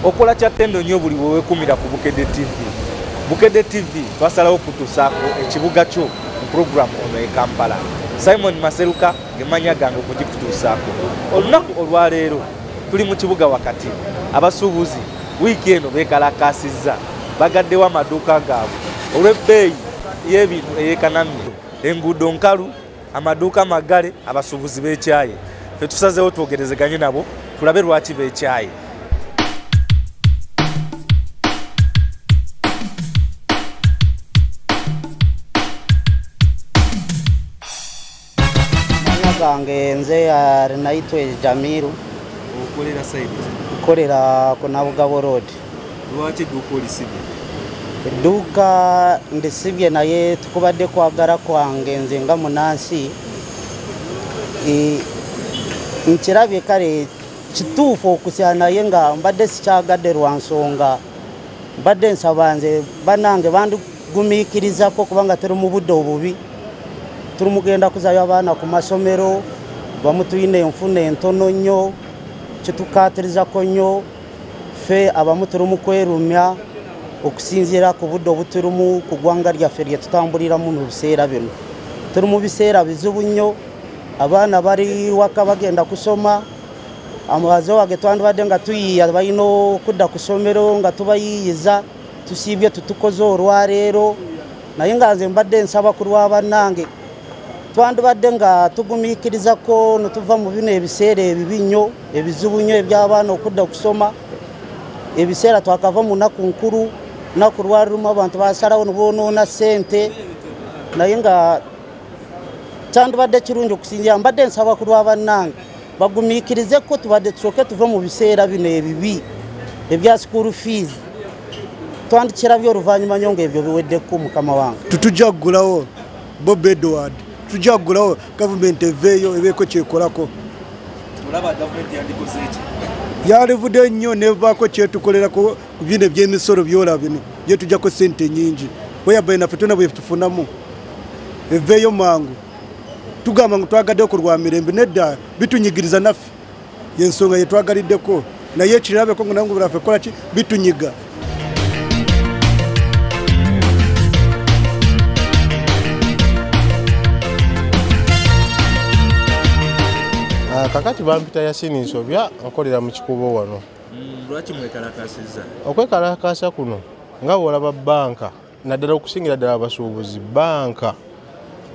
Okola kya ttendo nnyo buli wewekumira ku Bukedde TV. Bukedde TV twasalawo kutuusaako ekibuga kyo mu puroguramu ono e Kampala. Simon Maseruka ngemanya gange okugikutuusaako. Olunaku olwaleero tuli mu kibuga wakati. Abasuubuzi wiiki eno beekalakaasizza, bagaddewo amaduuka gaabwe olw'ebbeeyi y'ebintu eyeekanamye. Enguudo nkalu, amaduuka maggale, abasuubuzi beekyaye. Ffe tusazeewo twogerezeganye nabo tulabe lwaki beekyaye. Gange nze Arinaitwe Jamiru. Okolera side? Nkolera ku Nabugabo Road. Lwaki edduuka olisibye? Edduuka ndisibye naye tukubadde kwagala kwange nze nga munansi. Nkirabye kale kituufu okusya naye nga mbadde sikyagadde lwa nsonga. Mbadde nsaba nze bannange bandigumiikirizako kubanga tuli mu budde obubi. Tuli mugenda kuzaayo abaana ku masomero, bamu tulina enfuna entono nnyo, kitukaatirizako nnyo. Ffe abamu tuli mu kwerumya okusinziira ku budde obutulimu ku ggwanga lyaffe lye tutambuliramu mu biseera bino. Tuli mu biseera bizibu nnyo, abaana bali waka bagenda kusoma, amaze wange twandibadde nga tuyiiya balina okudda ku ssomero nga tubayiiyiza, tusiibye tutukoze olwaleero. Naye nga nze mbadde nsaba ku lwa bannange twandibadde nga tugumiikirizako ne tuva mu bino ebiseera ebibi nnyo, ebizibu nnyo eby'abaana okudda okusoma. Ebiseera twakava mu nnaku nkulu, lunaku lwali lumu abantu basalawo ne boonoona ssente, naye nga kyandibadde kirungi okusinziira. Mbadde nsaba ku lwa bannange bagumiikirizeko, tubadde tusooke tuve mu biseera bino ebibi ebya school fees. Twandikirabye oluvannyuma nnyo ng'ebyo biweddeko mukama wange. Tutujja kugulawo Bob Edward, tujja kugulawo gavumenti eveeyo ebeeko kyekolako. Olaba gavumenti yandikoze ki? Yalivudde nnyo nevaako kyetukolerako ku bino eby'emisolo byolaba bino byetujjako ssente nnyingi. Weyabbaye naffe tolina bwe tufunamu, eveeyo mangu. Tugamba ngu twagadde ku lwa mirembe, nedda bitunyigiriza naffe, y'ensonga ye twagaliddeko. Naye ekirabeko ngu nange bwaffe kola ki bitunyiga. Kakati bampita Yasini Nsobya, nkolera mu Kikuubo wano. Lwaki mwekalakaasizza? Okwekalakaasa kuno nga bw'olaba bbanka, naddala okusingira ddala abasuubuzi, bbanka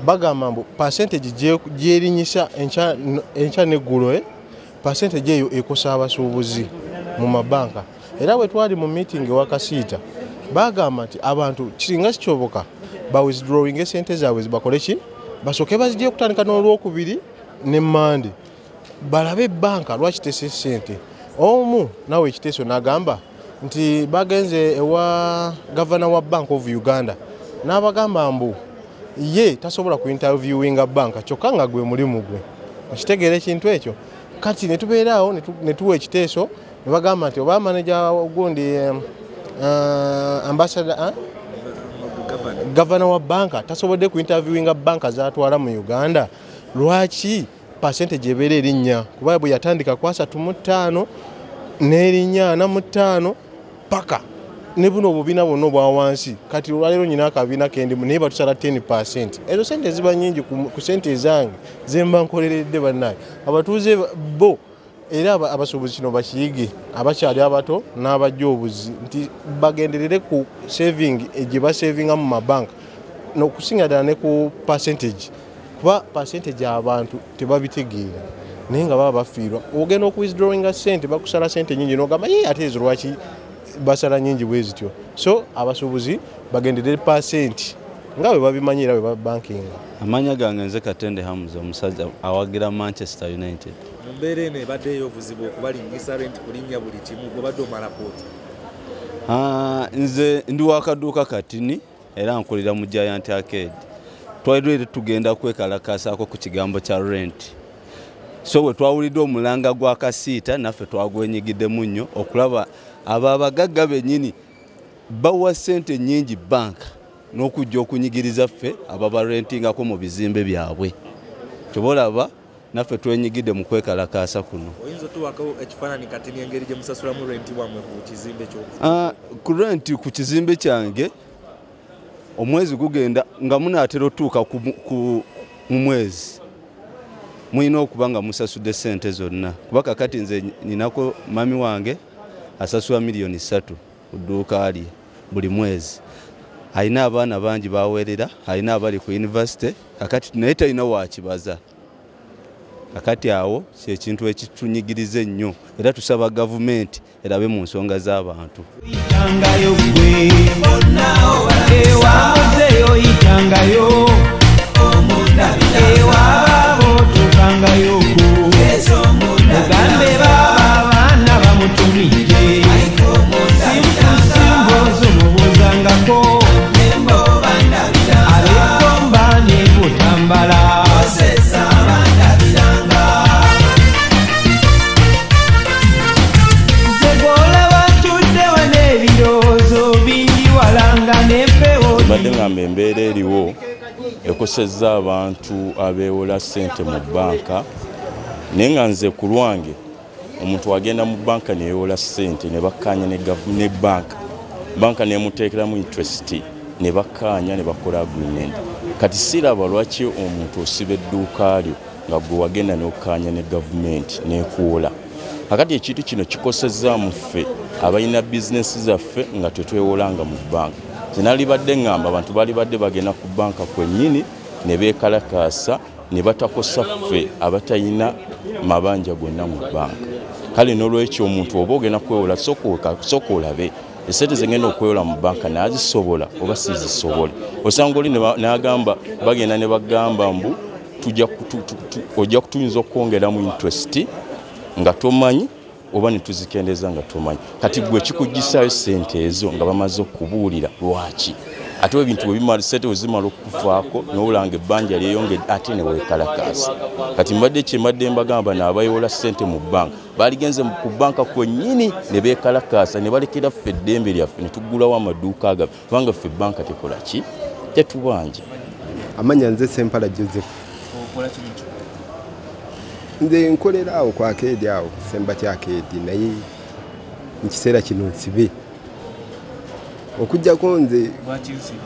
bagamba mbu percentage gy'erinnyisa enkya n'eggulo, percentage eyo ekosa abasuubuzi mu mabanka. Era bwe twali mu meeting ewa Kasiita, bagamba nti abantu singa kikyoboka ba withdrawing esente zaabwe bakole ki? Basooke bazigye okutandika n'olwokubiri ne Mmande. Balabe banka lwaki tese ssente. Omu nawe ekiteeso n'agamba nti bagenze ewa gavana wa Bank of Uganda n'abagamba mbu ye tasobola ku interviewinga banka kyokka nga gwe mulimu gwe. Okitegeera ekintu ekyo? Kati ne tubeera awo ne tuwa ekiteeso ne bagamba nti oba manager gundi ambassador gavana wa banka tasobodde ku interviewinga banka z'atwala mu Uganda, lwaki percentage ebeera erinnya? Kuba bwe yatandika ku 35 n'erinnya 45 paka ne buno obubiina bwonna obwa wansi. Kati olwaleero nnyina akabiina kendimu naye batusala 10%. Ezo sente ziba nnyingi ku sente ezange ze mba nkoleredde bannange. Abatuuze bo era abasuubuzi kino bakiyige, abakyali abato n'abajja obuzi nti bagenderere ku saving gye basavinga mu mabanka n'okusinga ddala ne ku percentage, kuba percentage abantu tebabitegeera naye nga baba bafiirwa. Ogenda okuwithdrawinga ssente bakusala ssente nnyingi n'ogamba ye ate ezo lwaki basala nnyingi bwe zityo. So abasuubuzi bagenderere percent nga bwe babimanyi era bwe babankinga. Amanya gange nze Katende Hamza, omusajja awagira Manchester United. Mu mbeera eno ebadde ey'obuzibu okubalinnyisa rent kulinnya buli kimu, gw'obadde omala kooti? Nze ndi wa kaduuka katini era nkolera mu Giant Arcade. Twali tugenda kwekalakasaako ku kigambo kya rent. So bwe twawulidde omulanga gwa Kasiita naffe twagwenyigiddemu nnyo okulaba abo abagagga bennyini bawa ssente nnyingi banka n'okujja okunyigiriza ffe ababarentingako mu bizimbe byabwe. Kyoba olaba Naffe twenyigidde mu kwekalakaasa kuno. Oyinza otuwaako ekifaananyi kati n'engeri gye musasulamu renti wammwe ku kizimbe kyo? Ku renti ku kizimbe kyange omwezi gugenda nga munaatera otuuka mu mwezi mulina okuba nga musasudde ssente zonna, kuba kakati nze ninako mami wange asasula 3 million ku dduuka lye buli mwezi. Alina abaana bangi baweerera, alina abali ku university, kakati naye talina wakibaza. Kakati awo kyekintu ekitunyigiriza ennyo, era tusaba gavumenti erabe mu nsonga z'abantu. Oyitangayo gwe ewamuzeeyo, oyitangayo ewaabo, otuukangayo ku ogambe baaba abaana bamutumidde simbusimbozo mubuuzangako ab'egomba ne Butambala. Nze gw'olaba ntudde wano, ebirowoozo bingi walanga n'empewo. Mbadde ngamba embeera eriwo ekosezza abantu abeewola ssente mu bbanka, naye nga nze ku lwange omuntu agenda mu bbanka neyewola ssente ne bakkaanya ne bbanka, banka nemuteekeramu interest, ne bakkaanya ne bakola agreement. Kati siraba lwaki omuntu osiba edduuka lyo nga gwe wagenda n'okkaanya ne gavumenti n'ekuwola. Kakati ekintu kino kikosezza ffe abalina bizinesi zaffe nga tetwewolanga mu bbanka. Zinalibadde ŋŋamba abantu balibadde bagenda ku bbanka kwennyini ne beekalakaasa ne batakosa ffe abatalina mabanja gonna mu bbanka. Kale n'olwekyo omuntu oba ogenda kwewola, sooka olabe esente zengenda okwewola mu bbanka naazisobola oba sizisobola. Osanga oli n'agamba bagenda ne bagamba mbu ojja kutuyinza okwongeramu interest nga tomanyi, oba ne tuzikendeza nga tomanyi. Kati gwe kikugisaayo sente ezo nga bamaze okubuulira lwaki? Ate ebintu bwe bimala, sente bwe zimala okukufaako n'owulanga ebbanja lyeyongedde ate ne weekalakaasa. Kati mbadde kyembadde mbagamba naabayewola ssente mu bbanka baaligenze ku bbanka kwennyini ne beekalakaasa ne balekera ffe eddembe lyaffe ne tuggulawo amaduuka gaffe, kubanga ffe ebbanka tekola ki, tetubanja. Amanya nze Sempala Joseph. Okola ki mu kibuga? Nze nkolera awo ku arcade awo Sembati Arcade, naye mu kiseera kino nsibe okugjako nze. Lwaki nsibe?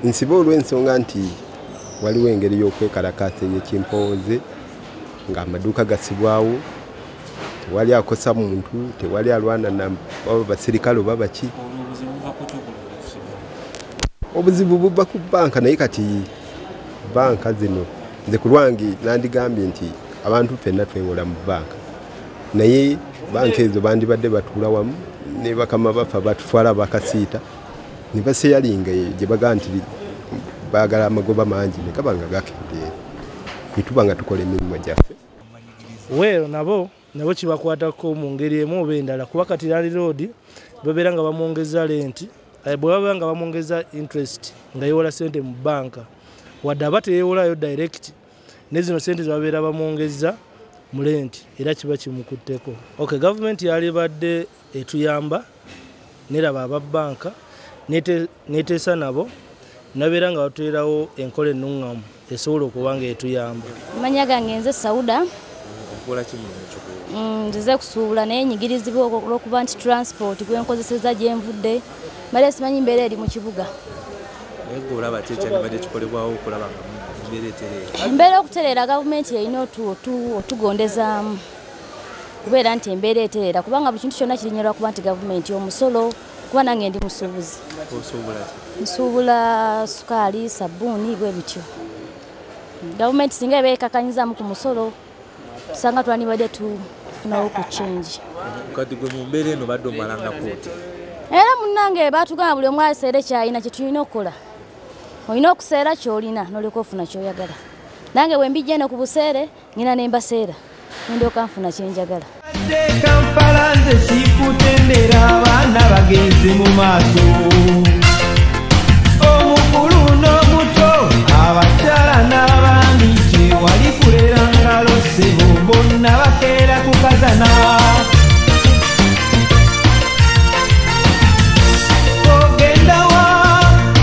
Nsibe olw'ensonga nti waliwo engeri y'okwekalakaasa ey'ekimpooze ng'amaduuka gasibwawo, tewali akosa muntu, tewali alwana na baba basirikale oba baki. Olwo obuzibu buva ku ki okulonda okusiba? Obuzibu buva ku bbanka, naye kati banka zino nze ku lwange nandigambye nti abantu ffenna twewola mu banka, naye banka ezo bandibadde batuula wamu ne bakama baffe abatutwala bakasiita ne baseyalinga gye bagaa nti baagala amagoba mangi ne gaba nga gakendeera ne tuba nga tukola emirimu gyaffe. Well, nabo kibakwatako mu ngeri emu oba endala, kuba kati landlord babeera nga bamwongeza renti, bwe baba nga bamwongeza interest nga yewola sente mu banka, wadde aba teyewolayo direct, ne zino sente zebabeera bamwongeza mu renti era kiba kimukutteko. Okay, gavumenti yalibadde etuyamba neraba aba banka neteesa nabo nabeera nga batuteerawo enkola ennuŋŋamu esobola okuba nga etuyamba. Amanya gange nze Sauda. Okola ki muno mu kibuga? Nzize kusuubula, naye nyigirizibwa olw'okuba nti transport gwenkozeseza gye nvudde mbadde simanyi mbeera eri mu kibuga. Naye gwe olaba ki ekyandibadde kikolebwawo okulaba nga embeera etereera? Embeera okutereera, gavumenti erina otugondezaamu kubeera nti embeera etereera, kubanga buli kintu kyonna kirinnya lwakuba nti gavumenti omusolo, kuba nange ndi musuubuzi. Osuubula ki? Nsuubula sukaali, sabbuuni, bwe bityo. Gavumenti singa eba ekakanyizaamu ku musolo, tusanga twandibadde tufunawo ku change. Kati gwe mu mbeera eno badde omalangako oti? Era munnange baatugamba buli omu aseere kyalina. Kye tulina okukola, olina okuseera ky'olina n'olyoka ofuna ky'oyagala. Nange bwe mbijja eno ku buseere ngenda ne mbaseera nendyoka nfuna kye njagala. Ate Kampala nze sikutendera, abaana bagenze mu maaso, omukulu n'omuto, abakyala n'abaami, tewali kulera ngalo ssebo, bonna bakeera kukazana. Ogenda wa?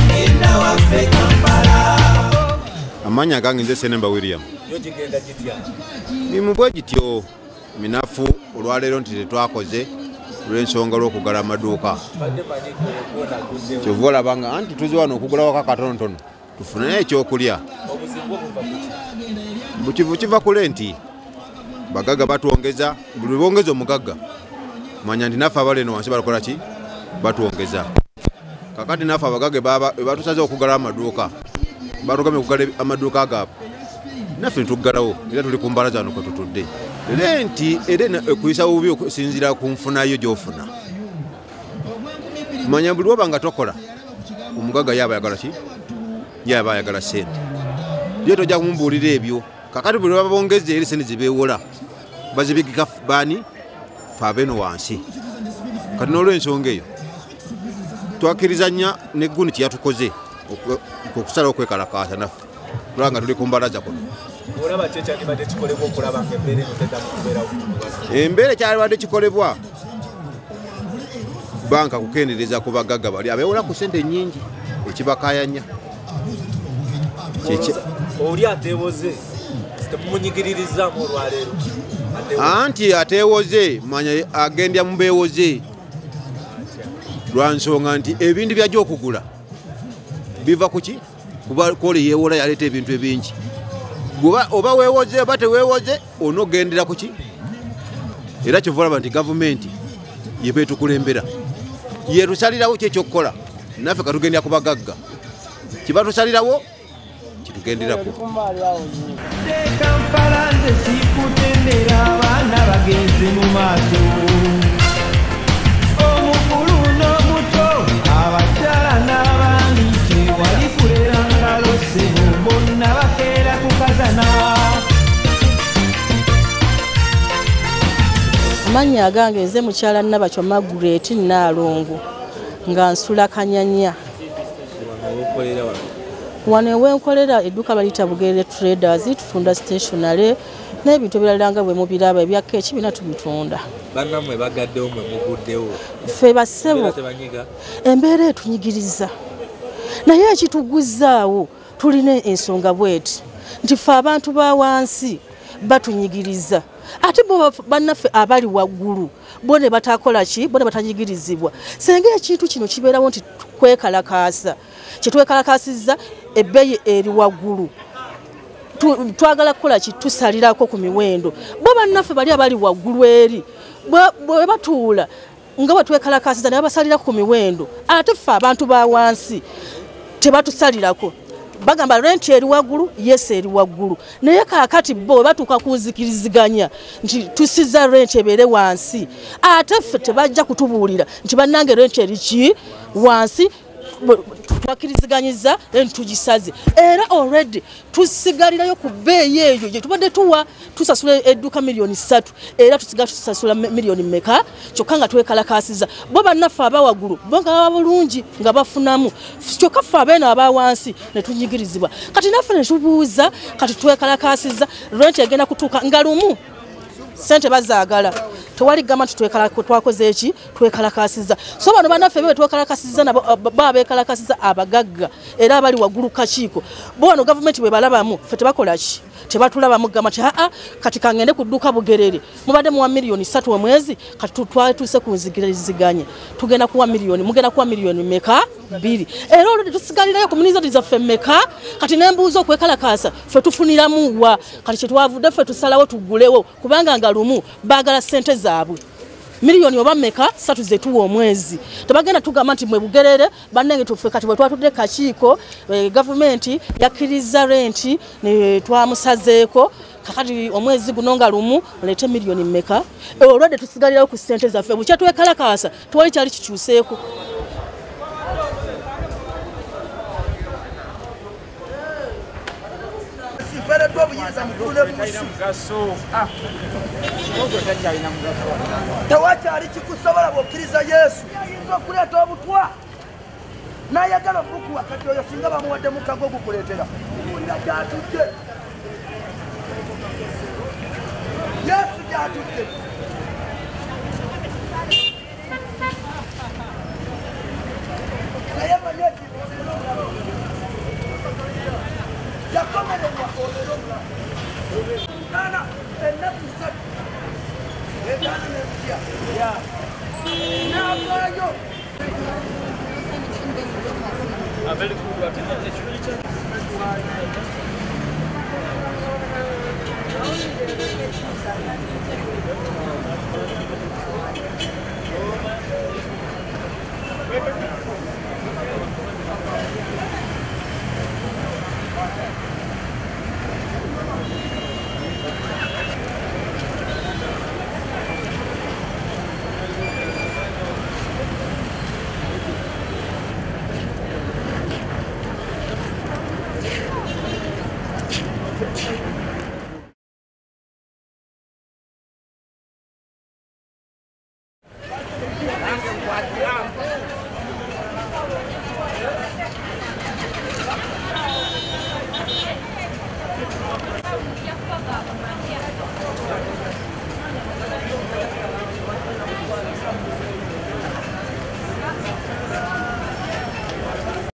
Genda waffe Kampala. Amanya gange nze Senemba William. Yo gigenda gitya? Mirimu bwe gityo minafu olwaleero nti tetwakoze olw'ensonga lw'okugala amaduuka. Kyova olaba nga anti tuze wano okugulawo akatonotono tufune ekyokulya. Bukivu kiva ku lenti. Bagagga batwongeza, buli bongeza omugagga manya nti naffe abali eno wansi balakola ki? Batwongeza. Kakati naffe abagagga batusaze okugala amaduuka, batugambye okugala amaduuka gaabwe, naffe netuggalawo era tuli ku mbalaza wano kwe tutudde. Lenti era ekuyisa bubi okusinziira ku nfunayo gy'ofuna. Manya buli lw'oba nga tokola, omugagga yaba ayagala ki? Yaba ayagala ssente. Ye tojja kumumbuulira ebyo. Kakati buli lwe babongeza eri ssente ze beewola bazibigika baani? Ffe abeeno wansi. Kati n'olw'ensonga eyo twakkiriza nnya n'egguni kye yatukoze okusalawo okwekalakaasa naffe tulaba nga tuli ku mbalaza kuno. Olaba ki ekyandibadde kikolebwa okulaba nga embeera eno teddamu kubeerawo? Embeera ekyalibadde kikolebwa banka kukendeereza ku bagagga bali abeewola ku ssente nnyingi ekibakaayanya. Oli ateewoze temumunyigiririzaamu olwaleero? Anti ateewoze manya agendya mu beewoze lwa nsonga nti ebintu byajja okugula biva ku ki? Kuba koli yeewola yaleeta ebintu ebingi. Oba weewoze oba teweewoze onoogendera ku ki? Era kyova olaba nti gavumenti yeba etukulembera yetusalirawo ki ekyokukola, naffe katugendera ku bagagga kibatusalirawo kitugenderako. Kampala nze sikutendera abaana bagenze mu maaso, omukulu n'omuto, abakyala n'abaami, tewali kulera ngalo ssebo, bonna bakeera kukazana. Amannya agange nze mukyala Nabakyo Margaret Nnaalongo nga nsula Kanyanya. Wano ewenkolera edduuka baliyita Bugerere Traders, tutunda stationery n'ebintu ebirala nga bwe mubiraba ebya keeki bina tubitunda. Bannammwe bagaddewo mwe muguddewo. Ffe bassebo embeera etunyigiriza, naye ekituguzzaawo tulina ensonga bweti nti ffe abantu ba wansi batunyigiriza, ate bo bannaffe abali waggulu bo ne batakola ki? Bo ne batanyigirizibwa. Singa ekintu kino kibeerawo nti kwekalakaasa, kyetwekalakaasizza ebbeeyi eri waggulu, twagala kukola ki? Tusalirako ku miwendo. Bo bannaffe bali abali waggulu eri bwe batuula nga bwe twekalakaasizza ne babasalirako ku miwendo, ate ffe abantu ba wansi tebatusalirako. Bagamba renti eri waggulu, yes eri waggulu, naye kaakati bo bwe batuuka kunzikiriziganya nti tusiza renti ebeere wansi, ate ffe tebajja kutubuulira nti bannange renti eri ki wansi, twakiriziganyiza renti tugisaze. Era already tusigalirayo ku bbeeyi eyo gye tubadde tuwa, tusasula edduuka 3 million, era tusigala tusasula miliyoni mmeka? Kyokka nga twekalakaasiza. Bo bannaffe abawaggulu bo nga baba bulungi nga bafunamu, kyokka ffe abeeno aba wansi ne tunyigirizibwa. Kati naffe ne tubuuza, kati twekalakaasiza renti egenda kutuuka nga lumu sente bazaagala, tewali gamba nti twakoze eki, twekalakasiza. So bano bannaffe be twekalakasiza nabo baba bekalakasiza abagagga era abali waggulu kakiiko. Bo wano gavumenti bwe balabamu ffe tebakola ki? Tebatulabamu gamba nti aa kati kangende ku dduuka Bugerere, mubadde muwa 3 million omwezi, kati twatuuse ku nzikiriziganye tugenda kuwa miliyoni, mugenda kuwa miliyoni meka? 2. Era olwo tusigalirayo ku miliyoni zaffe mmeka? Kati nembuuza, okwekalakaasa ffe tufuniramu wa? Kati kyetwavudde ffe tusalawo tuggulewo, kubanga nga lumu baagala ssente zaabwe miliyoni oba mmeka 3 zetuwa omwezi. Tebagenda tugamba nti mwe Bugerere bannange tufe. Kati bwe twatudde kakiiko, gavumenti yakkiriza renti ne twamusazeeko, kakati omwezi guno nga lumu oleete miliyoni mmeka? Olwadde tusigalirawo ku ssente zaffe. Bukya twekalakaasa tewali kyali kikyuseeko. Mpeereddwa obuyinza mu ggulu ne mu nsi, tewakyali kikusobola bw'okkiriza Yesu. Ayinza okuleeta obutwa n'ayagala obukuwa, kati oyo singa bamuwadde mukago ogukuleetera wulira gy'atudde Yesu gy'atudde. Naye manyi ekintu, yakomererwa. Obeere omulamu ntaana ennaku 3 etaano n'empya n'avaayo.